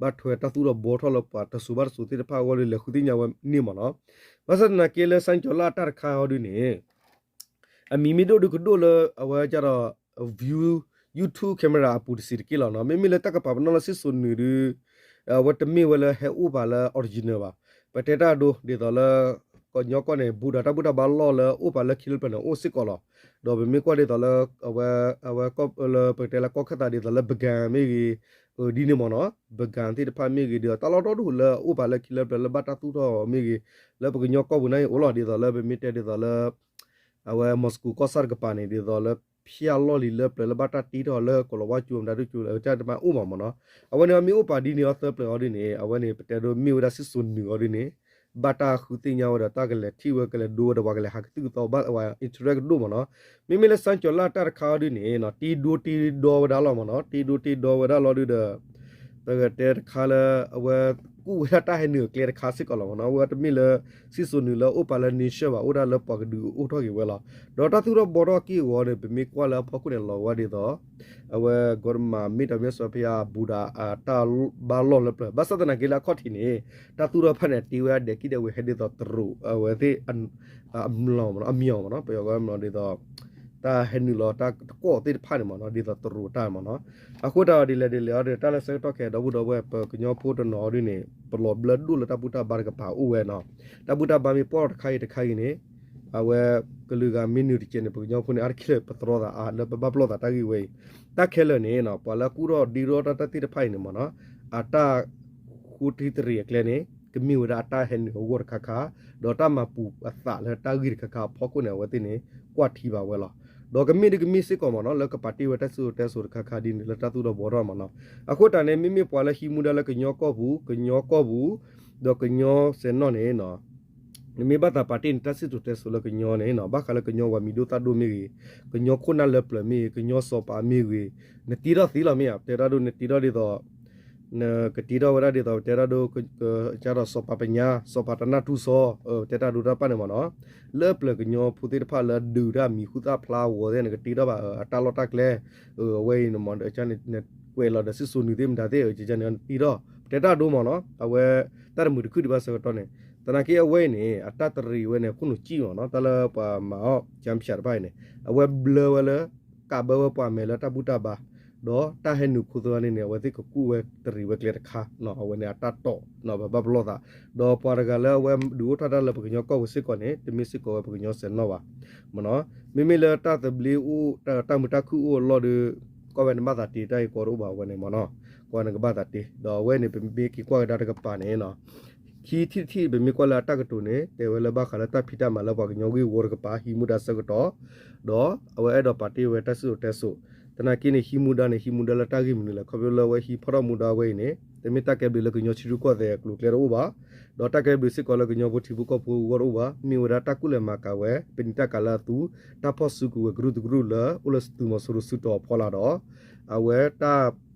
ဘၣ်ထွဲတၢ်သူၣ်ထီၣ်ဘှီထီၣ်လၢပှၤတစိၤဘၣ်တစိၤသ့ၣ်တဖၣ်အဂီၢ်လၢလဲၤဃုသ့ၣ်ညါဝဲန့ၣ်မ့ၢ်နီၤ, ဘၣ်ဆၣ်သနာ်က့လၢ စၣ်ကၠီၤလၢအတၢ်တခါအီၤဒုန့ၣ် အမံၤမ့ၢ်ဒိၣ်ဒုကဒိၣ်လၢအဝဲကဒီး view YouTube camera အပူၤတဆံးတက့ၢ်လီၤနီၤ, မ့မ့ၢ်လၢတၢ်ကပာ်ပနီၣ်လၢစံၣ်စိၤနုာ်ဒု အဝဲတမ့ၢ်ဝဲလၢဟဲအိၣ်ပာ်လၢ original ဘၣ်, ပတဲတၢ်ဒိ ဒ်သိးလၢ ကညီကီၢ်န့ၣ် ဘူးဒီးတၢ်ဘူၣ်တၢ်ဘါလီၢ်လၢအိၣ်ပာ်လၢခံလၢပျၢၤန့ၣ် အိၣ်စ့ၢ်ကီးလီၤ, ဒီးပမ့ၢ်ကွၢ်ဒ်သိးလၢ အဝဲ အဝဲကီၢ်လၢပကတဲလၢကီၢ်ခၢၣ်သးဒ်သိးလၢ ပကၣ်မ့ၢ်ဂ့ၤ ဒ်န့ၣ်မ့ၢ်နီၤ, ပကၣ်သ့ၣ်တဖၣ်မ့ၢ်ဂ့ၤ ဒ်သိးတၢ်လီၢ်တအိၣ်ဒိၣ်လၢအအိၣ်ပာ်လၢခံလၢပျၢၤလၢဘၣ်တၢ်သူၣ်ထီၣ်အီၤမ့ၢ်ဂ့ၤ, လၢပကညီကီၢ်ပူၤန့ၣ်အိၣ်လီၤ, ဒ်သိးလၢပမ့ၢ်တဲဒ်သိးလၢ အဝဲ Moscow ကီၢ်ဆၣ်တကပၤန့ၣ် ဒ်သိးလၢ ဖၠၣ်လီၢ်လံၤလၢပျၢၤလၢဘၣ်တၢ်တ့ထီၣ်လၢကီၤလၤဝါကၠိမတၤဒုကၠိ တၢ်တမၤအိၣ်မ့ၢ်နီၤ, အဝဲန့ၣ်အမ့ၢ်အိၣ်ပာ်ဒ်န့ၣ်အီၤသၢပျၢၤအီၤဒုန့ၣ် အဝဲန့ၣ် ပတဲဒိမ့ၢ်ဝဲဒၣ်စံၣ်စိၤနုာ်အီၤဒုန့ၣ် ဘၣ်တၢ်ဃုသ့ၣ်ညါဝဲဒီးတၢ်ကလဲၤထံၣ်ဝဲကလဲၤဒိဝဲဒီးပှၤကလဲၤဟးကသုၣ်ကသီဘၣ်အဝဲ interest ကဒိၣ်မ့ၢ်နီၤ, မ့မ့ၢ်လၢစၣ်ကၠီၤလၢအတၢ်တခါအီၤဒုန့ၣ် တ့ဒိတ့ဒီဝဲဒၣ်လီၤမ့ၢ်နီၤ, တ့ဒိတ့ဒီဝဲဒၣ်လီၤဒုဒီး ပကတဲတခါလၢ အဝဲကူၣ်ဝဲဒၣ်တၢ်ဟဲနုာ်အကျဲတခါစ့ၢ်ကီးလီၤမ့ၢ်နီၤ, အဝဲတမ့ၢ်လၢ စံၣ်စိၤနုာ်လၢအိၣ်ပာ်လၢ nature ဘၣ် အိၣ်ဒၣ်လၢပှၤကဒုးအိၣ်ထီၣ်က့ၤဝဲလီၤ, ဒီးတၢ်သူၣ်ထီၣ်ဘှီထီၣ်က့ၢ်အဂီၤန့ၣ် ပမ့ၢ်ကွၢ်လၢအဖီခိၣ်န့ၣ် လီၤဝဲဒ်သိး အဝဲ ကီတမၤမ့ၢ်တၢ်မ့ၢ်စီၤဖယၣ် ဘူးဒၣ်တၢ်ဘါလီၢ်လၢပျၢၤ ဘၣ်ဆၣ်သနာ်က့လၢအခီၣ်ထံးန့ၣ် တၢ်သူၣ်ထီၣ်ဖဲန့ၣ် တ့ဝဲဒဲးကံၣ်ဒဲးဝဲဟဲဒ်သိးတရူး အဝဲသ့ၣ် အမျီၢ်မ့ၢ်နီၤ, အမျီၢ်မ့ၢ်နီၤ, ပယီၤကီမ့ၢ်နီၤ ဒ်သိး တၢ်ဟဲနုာ်လီၤတၢ်တကွီၣ်သ့ၣ်တဖၣ်န့ၣ်မ့ၢ်နီၤ, ဒ်သိးတရူးတၢ်မ့ၢ်နီၤ, အဃိတၢ်ဒ်လဲၣ်ဒ်လဲၣ်အီၤဒီး တၢ်လၢဆၢကတီၢ်ခဲဒီပုၢ်ဒီဝဲၢ် ပကညီဖိတနီၤအီၤဒုန့ၣ် ပလီၤဘျၢဒိၣ်လၢတၢ်ဘူၣ်တၢ်ဘါတကပၤအိၣ်ဝဲနီၤ, တၢ်ဘူၣ်တၢ်ဘါမ့ၢ်ပီၢ်တခါအံၤတခါအံၤန့ၣ် အဝဲ ကလုာ်ဂၤမ့ၢ်နုာ်တကဲးန့ၣ် ပကညီဖိန့ၣ် အါတက့ၢ်လၢပသြီသးအါ လၢပဘၣ်ပလီၢ်သးတၢ်ဂ့ၢ်ဝဲအံၤ, တၢ်ခဲလၢာ်န့ၣ် ပှၤလၢကူၣ်ထီၣ်ဒ့ထီၣ်တၢ်တၢ်သ့ၣ်တဖၣ်အံၤန့ၣ်မ့ၢ်နီၤ, အတၢ် ဃိထံတရံးအကျဲန့ၣ် ကမ့ၢ်ဝဲဒၣ်အတၢ်ဟဲနုာ်အဂီၢ်တခါခါ, ဒီးတၢ်မၤပူၤအသးလၢတၢ်ဂ့ၢ်တခါခါအဖီခိၣ်န့ၣ် အဝဲသ့ၣ်န့ၣ် ကွၢ်ထံဘၣ်ဝဲလီၤ. ဒီးကမ့ၢ်ဒ်ကမ့ၢ်စ့ၢ်ကီးမ့ၢ်နီၤ လၢကပာ်တ့ၢ်ဝဲတၢ်စံၣ်စိၤတဲစိၤတခါခါဒ်န့ၣ် လၢတၢ်သူၣ်ထီၣ်ဘှီထီၣ်မ့ၢ်နီၤ. အဃိတၢ်န့ၣ် မ့မ့ၢ်ပှၤလၢဟံးမူဒါလၢကညီကီၢ်ပူၤ ကညီကီၢ်ပူၤ ဒီးကညီစဲးနီၣ်န့ၣ် နမ့ၢ်ဘၣ်သးပာ်တ့ၢ်နတၢ်စံၣ်စိၤတဲစိၤလၢကညီန့ၣ် ဘၣ်ဃးလၢကညီဝၤမံၤဒိၣ်သၣ်ဒိၣ်မ့ၢ်ဂ့ၤ, ကညီခိၣ်နၢ်လၢပျၢၤမ့ၢ်ဂ့ၤ, ကညီစီၤပၤမ့ၢ်ဂ့ၤ, နတ့ထီၣ်သ့လီၤမ့ၢ်ဧါ, တဲတၢ်ဒိ နတ့ထီၣ်ဒ်သိး နကတ့ထီၣ်ဝဲဒၣ်ဒ်သိး တဲတၢ်ဒိ ကဒီးစီၤပၤပညါ စီၤပၤတနၢ်ထူစီၤ တဲတၢ်ဒိတၢ်ပာ်န့ၣ်မ့ၢ်နီၤ, လၢပျၢၤကညီဖိသ့ၣ်တဖၣ်လၢဒုးတၢ်မံၤဟူသၣ်ဖျါအဂီၢ်သ့ၣ် နကတ့ထီၣ်ဘၣ် အတၢ်လီၢ်တၢ်ကျဲ, အဝဲအံၤန့ၣ်မ့ၢ် နကွဲးလီၤဒီးစံၣ်စိၤနုာ်သ့ၣ်မတၤသ့ၣ် ကန့ၣ်နတ့ထီၣ် ပတဲတၢ်ဒိမ့ၢ်နီၤ, အဝဲ တၢ်တမုာ်တခုၣ်ဒံးဘၣ်ဆၢကတီၢ်န့ၣ်, သနာ်က့အဝဲအံၤန့ၣ် အတၢ်တရံးဝဲန့ၣ် ခိၣ်နူာ်ကံၣ်မ့ၢ်နီၤ, တၢ်လၢပှၤမၤအီၣ်ကၠၢဖၠးတဖၣ်အံၤန့ၣ် အဝဲဘျၢဝဲလၢ ကးဘၢဝဲပှၤမဲာ်လၢတၢ်ဘူၣ်တၢ်ဘါ, ဒီးတၢ်ဟဲနုာ်ခိသွဲန့ၣ်န့ၣ် အဝဲသ့ၣ်ကကူၣ်ဝဲတရံးဝဲကျဲတခါ, အဝဲန့ၣ်အတၢ်တိာ်ဘၣ်ပလီၢ်သး, ဒီးပှၤတဂၤလၢအဝဲဒုးအိၣ်ထီၣ်တၢ်လၢပကညီကီၢ်ပူၤစ့ၢ်ကီးန့ၣ် တမ့ၢ်စ့ၢ်ကီးဝဲပကညီစဲးနီၣ်ဘၣ် မ့ၢ်နီၤ, မ့မ့ၢ်လၢတၢ်သဘျ့အိၣ် တၢ်မုာ်တၢ်ခုၣ်အိၣ်အလီၢ်ဒီး ကွၢ်ဝဲနဘၣ်သးတ့တၢ်ဂ့ၢ်ကီတအိၣ်ဘၣ်ဝဲန့ၣ်မ့ၢ်နီၤ, ကွၢ်နကဘၣ်သးတ့, ဒီးအဝဲန့ၣ်ပမ့ၢ်က့ၤကွၢ်ကဒါတကပၤန့ၣ်နီၤ, ခံထံၣ်တထံၣ် ပမ့ၢ်ကွၢ်လၢအတၢ်ကတိၤန့ၣ် တဲဝဲလၢဘၣ်ဃးလၢတၢ်ဖံးတၢ်မၤလၢပှၤကညီဂ့ၢ်ဝီတကပၤ ဟံးမူဒါဆၢကတီၢ်, ဒီးအဝဲအဲၣ်ဒိးပာ်တ့ၢ်ဝဲတၢ်စံၣ်စိၤတဲစိၤ, သနာ်က့န့ၣ် ဟံးမူဒါန့ၣ် ဟံးမူဒါလၢတၢ်ဂ့ၢ်မနုၤလဲၣ်, ခီဖျိလၢအဝဲဟံးဖီၣ်ထီၣ်မူဒါဝဲအံၤန့ၣ် တမ့ၢ်တၢ်ကဲဘျုးလၢကညီထံရူၢ်ကီၢ်သဲးအကျိၤအကျဲတအိၣ်ဘၣ်, ဒီးတၢ်ကဲဘျုးစ့ၢ်ကီးလၢကညီဖိထံဖိကီၢ်ဖိအဂီၢ်တအိၣ်ဘၣ်, မ့ၢ်ဝဲဒၣ်တၢ်ကူၣ်လဲၤမၤကၤဝဲ ပနံာ်တၢ်ကၤလၢအသူ တၢ်ဖီၣ်စုကဝဲၤကရူၢ်တကရူၢ်လၢ အိၣ်လၢသုးမီၤစိရိၤစုတီၤအဖီလာ်ဒီး အဝဲတၢ်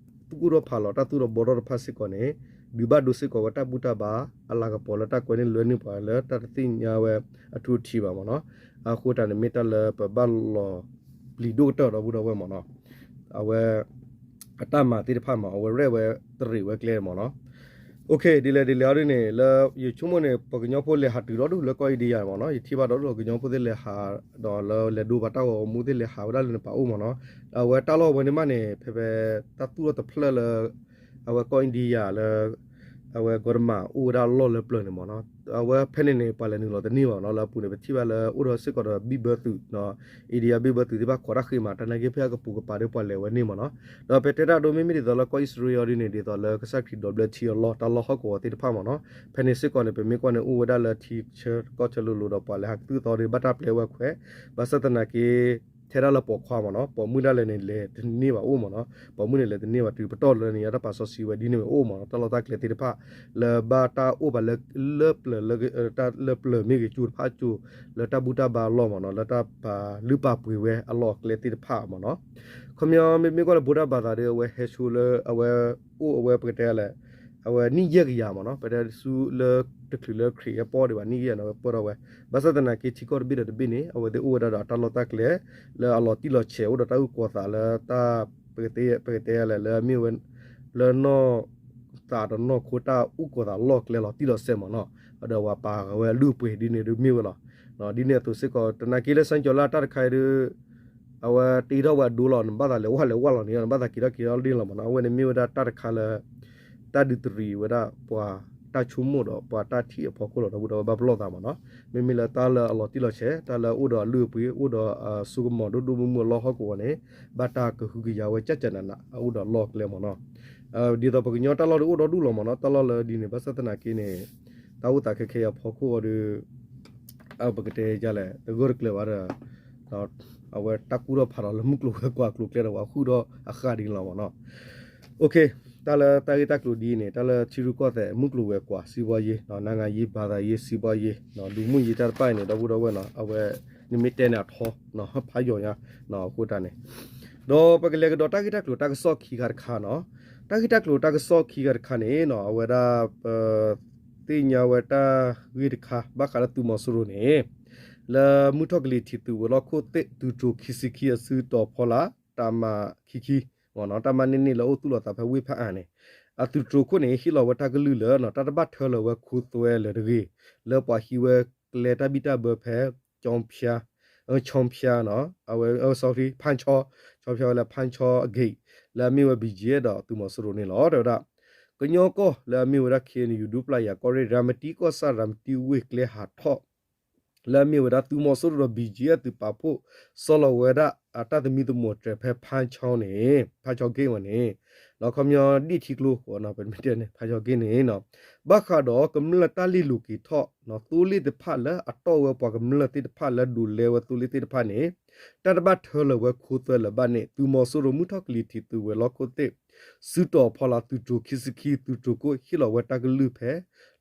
သူၣ်ကိၢ်ထီၣ်ဖးလီၤ တၢ်သူၣ်ထီၣ်ဘှီထီၣ်တဖၣ်စ့ၢ်ကီးန့ၣ် ဒုးဘၣ်ဒိစ့ၢ်ကီးဝဲတၢ်ဘူၣ်တၢ်ဘါ အလၤကပီၤလၢတၢ်ကွဲန့ၢ်လွဲန့ၢ်ပှၤလၢတၢ်တသ့ၣ်ညါဝဲအထူအထံးဘၣ်မ့ၢ်နီၤ, အဃိတၢ်န့ၣ်မ့ၢ်တၢ်လၢပဘၣ်လီၤပျံၤဒိၣ်ကတၢၢ်ဒီပုၢ်ဒီဝဲၢ်မ့ၢ်နီၤ, အဝဲ အတၢ်မၤသ့ၣ်တဖၣ်မ့ၢ် အဝဲရဲၣ်ဝဲတရံးဝဲကျဲမ့ၢ်နီၤ, ဒ်လဲၣ်ဒ်လဲၣ်အီၤဒ်န့ၣ် လၢယဆိကမိၣ်န့ၣ် ပှၤကညီဖိလဲၤဟးတုၤဒီဒူၣ်လၢကီၢ်အ့ဒံယါမ့ၢ်နီၤ, ယထံၣ်ဘၣ်ဒီးလၢကညီဖိသ့ၣ်လဲၤဟး ဒီးလၢလဲၤဒိပှၤတၢ်ဂီၤမူသ့ၣ်လဲၤဟးဝဲဒၣ်လၢနပာ်အိၣ်မ့ၢ်နီၤ, အဝဲတၢ်လီၢ်ဝဲန့ၣ်မးန့ၣ် ဖဲဖဲတၢ်သူၣ်ထီၣ်တဖျၢၣ်လၢ အဝဲကီၢ်အ့ဒံယါလၢ အဝဲကီတမးအိၣ်ဝဲဒၣ်အလီၢ်လၢပျၢၤန့ၣ်မ့ၢ်နီၤ, အဝဲဖဲန့ၣ်န့ၣ် ပှၤလဲၤနုာ်လီၤတန့ၢ်ဘၣ်နီၤ, လၢအပူၤန့ၣ် ပထံၣ်ဘၣ်လၢအိၣ်ဒီးစ့ၢ်ကီးဒီးဘံၣ်ဘၢသုး အ့ဒံယါဘံၣ်ဘၢသုးသ့ၣ်တဖၣ်ခိးတၢ်ဃ့မး တၢ်နာ်က့ဖဲအကပူၤကပၤဒီးပှၤလဲၤဝဲန့ၢ်မ့ၢ်နီၤ, ဒီးပတဲတၢ်ဒိမ့မ့ၢ်ဒ်သိးလၢကီၢ်အံၣ်စရ့လးအီၤဒ်န့ၣ် ဒ်သိးလၢကစၢ်ခရံာ်ဒိးဘျၢထံအလီၢ် တၢ်လီၢ်ဟီၣ်ကဝီၤသ့ၣ်တဖၣ်မ့ၢ်နီၤ, ဖဲန့ၣ်စ့ၢ်ကီးန့ၣ် ပမ့ၢ်ကွၢ်န့ၣ်အိၣ်ဝဲဒၣ်လၢထံဆၢကီၢ်ဆၢလိၤလိၤဒီးပှၤလဲၤဟးကသုၣ်သီဒီး ဘၣ်တၢ်ပျဲဝဲခွဲး, ဘၣ်ဆၣ်သနာ်က့ ထဲဒၣ်လၢပိာ်ခွါမ့ၢ်နီၤ, ပိာ်မုၣ်ဒၣ်လဲာ်န့ၣ် လဲၤတန့ၢ်ဘၣ်အိၣ်မ့ၢ်နီၤ, ပိာ်မုၣ်န့ၣ်လဲၤတန့ၢ်ဘၣ်တုၤပတီၢ်လၢန့ၣ် တၢ်ပာ်စီဆှံဝဲဒ်န့ၣ်ဝဲအိၣ်မ့ၢ်နီၤ, တၢ်လီၢ်တၢ်ကျဲသ့ၣ်တဖၣ် လၢဘၣ်တၢ်အိၣ်ဘၣ်လၢ လၢပျၢၤလၢ တၢ်လၢပျၢၤမ့ၢ်ဂ့ၤ ကၠိတဖၣ်ကၠိ လၢတၢ်ဘူၣ်တၢ်ဘါအလီၢ်မ့ၢ်နီၤ, လၢတၢ်ပာ်လုၢ်ပာ်ပှ့ၤဝဲအလီၢ်အကျဲသ့ၣ်တဖၣ်မ့ၢ်နီၤ, ခီပညီမ့မ့ၢ်ကွၢ်လၢဗုဒ္ဓဘာသာဒီး အဝဲဟဲဆိလၢအဝဲ အိၣ်အဝဲပကတဲလဲၣ် အဝဲနံၣ်ယဲၢ်ကယၤမ့ၢ်နီၤ, ပတဲဆူလၢတချုးလၢခရံာ်ဟဲပီၣ်ဒံးဘၣ် နံၣ်ယဲၢ်န့ၣ် အဝဲပၢၢ်ထီၣ်ဝဲ, ဘၣ်ဆၣ်သနာ်က့ထံကီၢ်တဘ့ၣ်ဒီးတဘ့ၣ်န့ၣ် အဝဲသ့ၣ်အိၣ်ဝဲဒၣ်ဒီးအတၢ်လီၢ်တၢ်ကျဲ လၢအလီၤတံၢ်လီၤဆဲး အိၣ်ဒီးတၢ်အုၣ်ကီၤသးလၢတၢ် ပကတဲလဲၣ် လၢအမ့ၢ်ဝဲ လၢနီၢ်သးဒီးနီၢ်ခိ တၢ်အုၣ်ကီၤသးလီၢ်ကျဲလီၤတံၢ်လီၤဆဲးမ့ၢ်နီၤ, ဒီးပှၤပာ်ဃာ်ဝဲအလုၢ်အပှ့ၤဒ်န့ၣ်ဒ်မ့ၢ်ဝဲလီၤ. ဒ်န့ၣ်အသိးစ့ၢ်ကီး တနာ်က့လၢ စံကၠီၤလၢ အတၢ်တခါအံၤဒီး အဝဲတ့ထီၣ်ဝဲအဒိလီၤ, နဘၣ်သးလဲၤဝဲလဲၤဝဲလီၤန့ၣ် နဘၣ်သးက့ၤထီၣ်က့ၤထီၣ်ဒ်န့ၣ်လီၤမ့ၢ်နီၤ. အဝဲန့ၣ်မ့ၢ်ဝဲဒၣ်တၢ်တခါလၢ တၢ်ဒုးတရံးဝဲဒၣ်ပှၤတၢ်ဆိကမိၣ်ဒီးပှၤတၢ်ထံၣ်အဖီခိၣ်လီၤ. ဒီပုၢ်ဒီဝဲၢ်ဘၣ်ပလီၢ်သးမ့ၢ်နီၤ, မ့မ့ၢ်လၢတၢ်လၢအလီၤတံၢ်လီၤဆဲး တၢ်လၢအအိၣ်ဒီးအလုၢ်အပှ့ၤ အိၣ်ဒီးအစိကမီၤဒိၣ်ဒိၣ်မုၢ်မုၢ်အလီၢ်ဟီၣ်ကဝီၤန့ၣ် ဘၣ်တၢ်ကဟုကယာ်ဝဲကၠၢ်ကၠၢ်နးနး အအိၣ်ဒီးအလီၢ်အကျဲမ့ၢ်နီၤ. ဒ်သိးပှၤကညီတၢ်လီၢ်ဒုးအိၣ်ဒီဒူၣ်လီၤမ့ၢ်နီၤ, တၢ်လီၢ်လၢဒ်န့ၣ် ဘၣ်ဆၣ်သနာ်က့န့ၣ် တၢ်အိၣ်သးခဲခဲအံၤအဖီခိၣ်အီၤဒီး ပကတဲဒ်လဲၣ် တဂၢၢ်တကျၢၤဘၣ်ဒီး အဝဲတၢ်ကူၣ်ထီၣ်ဖးထီၣ်လၢမုၢ်ကျိၤဝဲၤကွာ်ကျိၤကျဲဒီးပှၤဃုာ်ဒီးအဃၢ်ဒ်န့ၣ်လီၤမ့ၢ်နီၤ. တၢ်လၢတၢ်ဂ့ၢ်တၢ်ကျိၤဒ်အံၤန့ၣ် တၢ်လၢထံရူၢ်ကီၢ်သဲး မုၢ်ကျိၤဝဲၤကွာ် စံးဘီယ့ နီၢ်နါဂၤယ့ ဘၤသးယ့ စံးဘီယ့ ဒုးမုၢ်ယ့တၢ်တဖၣ်အံၤန့ၣ် ဒီပုၢ်ဒီဝဲၢ်နီၤ အဝဲ နမ့ၢ်တဲန့ၣ်အထီ ဖးယိာ်ညါ အဃိတၢ်န့ၣ် ဒီးပကလဲၤကဒီးတၢ်ဂ့ၢ်တၢ်ကျိၤတၢ်ကစီၣ်ခံခါတခါနီၤ. တၢ်ဂ့ၢ်တၢ်ကျိၤတၢ်ကစီၣ်ခံခါတခါန့ၣ်နီၤ အဝဲဒၣ် ပ သ့ၣ်ညါဝဲတၢ်ဂ့ၢ်တခါ ဘၣ်ဃးလၢသုးမီၤစိရိၤန့ၣ် လၢမုၢ်ထီၣ်ကလံၤထံးသုးဝဲၤလီၢ်ခိၣ်သ့ၣ် သုးတြိၤခံဆံခံအစုတီၤဖီလာ် တၢ်မၤခံခံ တၢ်မၤန့ၢ်န့ၢ်လၢအိၣ်သူၣ်လီၤသးဖဲဝ့ၢ်ဖၣ်အၣ်န့ၣ် အသုးတြိၤခိၣ်န့ၣ် ဟ့ၣ်လီၤဝဲတၢ်ကလုၢ်လၢ တၢ်တဘၣ်ထၢလၢၤဝဲခိသွဲလၢၤတဂ့ၤ လၢပှၤဟံးဝဲကျဲတၢ်ဘံၣ်တၢ်ဘၢဖဲ ကၠီဖၠါ ကၠီဖၠါ အဝဲ sorry ဖၣ်ဆီ ကၠီဖၠါဝဲလၢဖၣ်ဆီအဂ့ၢ် လၢအမ့ၢ်ဝဲ ဘံၣ်ကၠံအ့ဒီးသုးမီၤစိရိၤန့ၣ်လီၤ. တဲဝဲဒၣ် ကညီကီၢ်လၢအမ့ၢ်ဝဲဒၣ် ခ့ၣ်အဲၣ်ယူၣ် ဒူပျၢ်ယၤ ကီၢ်ရ့ၣ် ရၤမတံကီၢ်ဆၣ် ရၤမတံဝ့ၢ်ကျဲဟးထီၣ် လၢအမ့ၢ်ဝဲဒၣ်သုးမီၤစိရိၤဒီး ဘံၣ်ကၠံအ့သုးပာ်ဖှိၣ် ဆီလီၤဝဲဒၣ်အတၢ်သမံသမိးတြဲၤဖဲဖၣ်ဆီန့ၣ် ဖၣ်ဆီဂ့ၢ်ဝဲန့ၣ် ဒီးခီပညီဒ့ၣ်ထံကျိ ပမ့ၢ်တဲန့ၣ် ဖၣ်ဆီဂ့ၢ်န့ၣ် ဘၣ်ဃးဒီးကမျၢၢ်တၢ်လ့ၢ်လိၤက့ၤထီၣ် သိလ့ၣ်တဖၣ်လၢအတီၢ်ဝဲပှၤကမျၢၢ်သ့ၣ်တဖၣ်လၢဒိးလဲဝဲသိလ့ၣ်သ့ၣ်တဖၣ်န့ၣ် တၢ်တဘၣ်ထၢလၢၤဝဲခိသွဲလၢၤဘၣ်န့ၣ် သုးမီၤစိရိၤမုၢ်ထီၣ်ကလံၤထံးသုးဝဲၤလီၢ်ခိၣ်သ့ၣ် စုတီၤဖီလာ်သုးတြိၤခံဆံခံ သုးတြိၤခိၣ်ဟ့ၣ်လီၤဝဲတၢ်ကလုၢ်ဖဲ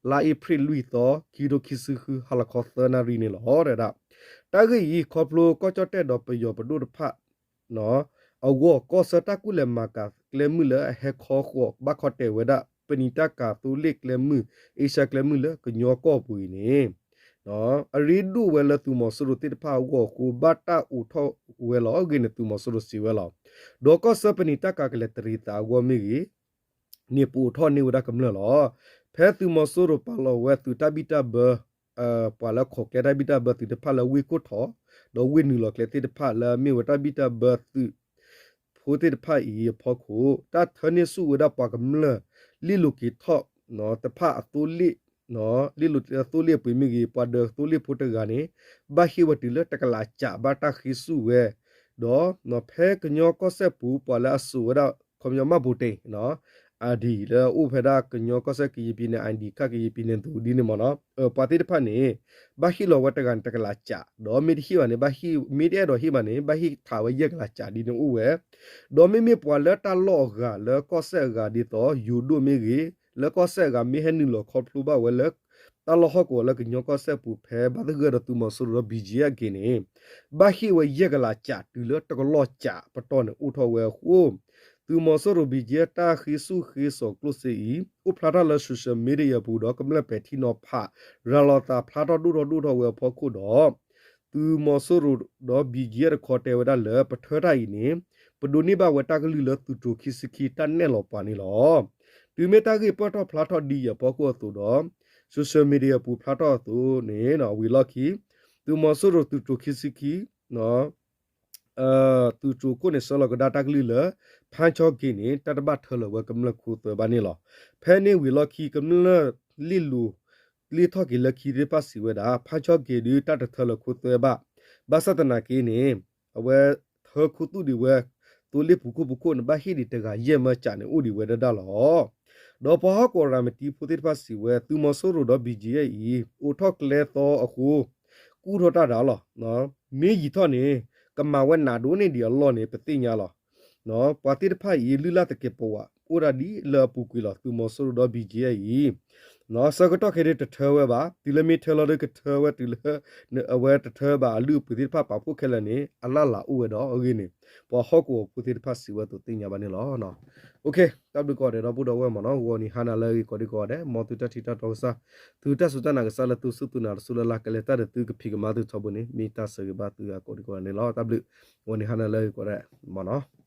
လါအ့ဖြ့ၣ်လွံၢ်သီ ခံကထိခံဆံဃု ဟါလီၤခီသၢနၣ်ရံၣ်န့ၣ်လီၤ. တဲဝဲဒၣ် တၢ်ဂ့ၢ်အံၤ ခီဖျိကီၢ်ကၠီၣ်တဲၣ်ဒီးပယီၤပဒိၣ်တဖၣ် အဂီၢ် ကီၢ်ဆၢတၢ်ကူၣ်လဲၤမၤကၤကျဲမုၢ်လၢအဟဲခီဃီၤဘၣ်ခီတဲာ်ဝဲဒၣ် ပနံာ်တၢ်ကၤသိလ့ၣ်ကျဲမုၢ် အ့ရှါကျဲမုၢ်လၢကညီကီၢ်ပူၤအံၤန့ၣ် အရ့ဒိၣ်ဝဲလၢသုးမီၤစိရိၤသ့ၣ်တဖၣ်အဂီၢ်အဃိ ဘၣ်တၢ်အိးထီၣ်ဝဲလီၤအဂ့ၢ်န့ၣ် သုးမီၤစိရိၤစံးဝဲလီၤ. ဒီးကီၢ်ဆၢပနံာ်တၢ်ကၤကလဲၤတရံးသးအဂီၢ်မ့ၢ်ဂ့ၤ န့ၣ်ပအိးထီၣ်န့ၢ်ဝဲဒၣ်ကမျၢၢ်လီၤ. ဖဲသုးမီၤစိရိၤပာ်လီၤဝဲသုးတၢ်ဘံၣ်တၢ်ဘၢ ပှၤလၢခိးကျဲတၢ်ဘံၣ်တၢ်ဘၢသုးတဖၣ်လၢဝ့ၢ်ခိၣ်ထီၣ် ဒီးဝ့ၢ်နုာ်လီၤကျဲသ့ၣ်တဖၣ်လၢအမ့ၢ်ဝဲတၢ်ဘံၣ်တၢ်ဘၢသုး ဖိသ့ၣ်တဖၣ်အံၤအဖီခိၣ် တၢ်ထၢန့ၢ်ဆူၣ်ဝဲဒၣ်ပှၤကမျၢၢ် လ့ၣ်လိၤက့ၤထီၣ် တဖၣ်အသိလ့ၣ် လ့ၣ်လိၤအသိလ့ၣ်အပှ့ၤမ့ၢ်ဂ့ၤ ပှၤဒၢးသိလ့ၣ်ဖိတဂၤန့ၣ် ဘၣ်ဟ့ၣ်ဝဲတုၤလၢတကလးကး ဘၣ်တၢ်ဃ့ဆူၣ်ဝဲ ဒီး ဖဲကညီကီၢ်စဲၣ်ပူၤ ပှၤလၢအစိာ်ဝဲဒၣ် ခီပညီ မှတ်ပုံတင် ID လၢအအိၣ်ဖဲဒၣ်ကညီကီၢ်စဲၣ် ကရင်ပြည်နယ် ID ခါ ကရင်ပြည်နယ် သူဒ်န့ၣ်မ့ၢ်နီၤ ပှၤသ့ၣ်တဖၣ်န့ၣ် ဘၣ်ဟ့ၣ်လီၤဝဲတဂၤန့ၣ် တကလးကး ဒီးမ့ၢ်တဟ့ၣ်ဘၣ်န့ၣ် ဘၣ်ဟ့ၣ် မ့ၢ်တအဲၣ်ဒိးဟ့ၣ်ဘၣ်န့ၣ် ဘၣ်ဟ့ၣ်ထးဝဲယဲၢ်ကလးကးဒ်န့ၣ်အိၣ်ဝဲ ဒီးမ့မ့ၢ်ပှၤလၢတၢ်လီၢ်အဂၤလၢကီၢ်စဲၣ်အဂၤဒ်သိး ယိၤဒိၣ်မ့ၢ်ဂ့ၤ လၢကီၢ်စဲၣ်အဂၤမ့ၢ်ဟဲနုာ်လီၤခီဖျိဘၣ်ဝဲလၢ တၢ်လီၢ်ဟီၣ်ကဝီၤလၢကညီကီၢ်စဲၣ်ပူၤဖဲ ဘၣ်သဂၢၢ်ဒီးသုးမီၤစိရိၤဒီး BGF အဂ့ၢ်န့ၣ် ဘၣ်ဟ့ၣ်ဝဲယဲၢ်ကလးကးတုၤလၢတကလီၢ်ကးပတီၢ်န့ၣ်အိၣ်ထီၣ်ဝဲအဃိ သုးမီၤစိရိၤ BGF တၢ်ဃ့ဆူၣ်ဃ့စိာ်ကျိၣ်စ့အံၤ အိၣ်ဖျါထီၣ်လၢ social media ပူၤဒီးကမျၢၢ်ပဲာ်ထံနီၤဖး ရၤလီၤသးဖျါထီၣ်ဒိၣ်ထီၣ်ဒိၣ်ထီၣ်ဝဲအဖီခိၣ်ဒီး သုးမီၤစိရိၤဒီး BGF တခီတဲဝဲဒၣ်လၢ ပထၢတၢ်အံၤန့ၣ် ပဒိးန့ၢ်ဘၣ်ဝဲတၢ်ကလုၢ်လၢသုးတြိၤခံဆံခံတၢ်နဲၣ်လီၤပှၤန့ၣ်လီၤ. တုၤမ့ၢ်တၢ်ဂ့ၢ်ပၢၢ်ထီၣ်ဖျါထီၣ်ဒ်အံၤအဖီခိၣ်အသိးဒီး social media ပူၤဖျါထီၣ်အသိးန့ၣ် ဝံၤလီၢ်ခံ သုးမီၤစိရိၤသုးတြိၤခံဆံခံ သုးတြိၤခိၣ်န့ၣ် ဆှၢလီၤကဒါတၢ်ကလုၢ်လၢ ဖါဆီက့ၤန့ၣ် တၢ်တဘၣ်ထၢလၢၤဝဲကမျၢၢ်ခိသွဲဘၣ်န့ၣ်လီၤ. ဖဲန့ၣ်ဝံၤလီၢ်ခံ ကမျၢၢ်လ့ၣ်လိၤ လ့ၣ်ထီၣ်က့ၤလၢခံသ့ၣ်တဖၣ်စံးဝဲဒၣ် ဖါဆီက့ၤဒုးတၢ်တထၢလၢၤခိသွဲဘၣ်. ဘၣ်ဆၣ်သနာ်က့န့ၣ် အဝဲထၢခူသူၣ်ဒံးဝဲ သိလ့ၣ်ပူၤခိၣ်ပူၤခိၣ်န့ၣ် ဘၣ်ဟ့ၣ်ဒံးတဂၤယဲၢ်မၢကးန့ၣ် အိၣ်ဒံးဝဲဒၣ်ဒၣ်လီၤ. ဒီးပှၤဟီၣ်ကဝီၤရၤမတံဖိသ့ၣ်တဖၣ်စံးဝဲ သုးမီၤစိရိၤဒီး BGF အံၤ အိးထီၣ်ကျဲသီအဃိ ကူၣ်ထီၣ်တၢ်ဒၣ်လီၤ. မ့ၢ်ယံာ်ထီၣ်န့ၣ် ကမၤဝဲနးဒိၣ်န့ၢ်ဒံးအလီၢ်န့ၣ် ပသ့ၣ်ညါလီၤ. ပှၤသ့ၣ်တဖၣ်အံၤ လုၢ်လၢ်သကဲးပဝး အိၣ်ဒၣ်ဒ်လၢအပူၤကွံာ်လီၤ. သုးမီၤစိရိၤဒီး BGF အံၤ ဆၢကတီၢ်ခဲအံၤတထၢဝဲဘၣ်. တုၤလၢမ့ၢ်ထၢလီၤဒီးကထၢဝဲတုၤလၢ အဝဲတထၢဘၣ် အလုၢ်အပှ့ၤသ့ၣ်တဖၣ်ပာ်ဖှိၣ်ခဲလၢာ်န့ၣ် အလၢ်လၢ်အိၣ်ဝဲဒီးအဂ့ၢ်န့ၣ် ပှၤဟီၣ်ကဝီၤဖိသ့ၣ်တဖၣ်စံးဝဲအသိးသ့ၣ်ညါဘၣ်န့ၣ်လီၤ. တၢ်ဘျုးကိးဂၤဒဲး ဒီပုၢ်ဒီဝဲၢ်မ့ၢ်နီၤ ဂီၤနံၤဟါနၤလၢအဂ့ၤကိးဒံကိးဂၤဒဲး မ်သုတၢ်ထံၣ်တၢ်တီကစၢ် သုတၢ်စူၢ်တၢ်နာ်ကစၢ်လၢသုစူၢ်သုနာ်တစူၢ်လၢ်လၢ် ကလဲၤတၢ်ဒီးသုကဖံးကမၤသုထီဘိန့ၣ် မ့ၢ်တၢ်ဆၢဂ့ၤဘၣ်သုအကိးဒံကိးဂၤန့ၣ်လီၤ. တၢ်ဘျုး ဂီၤနံၤဟါနၤလၢအဂ့ၤကိးဂၤဒဲး မ့ၢ်နီၤ.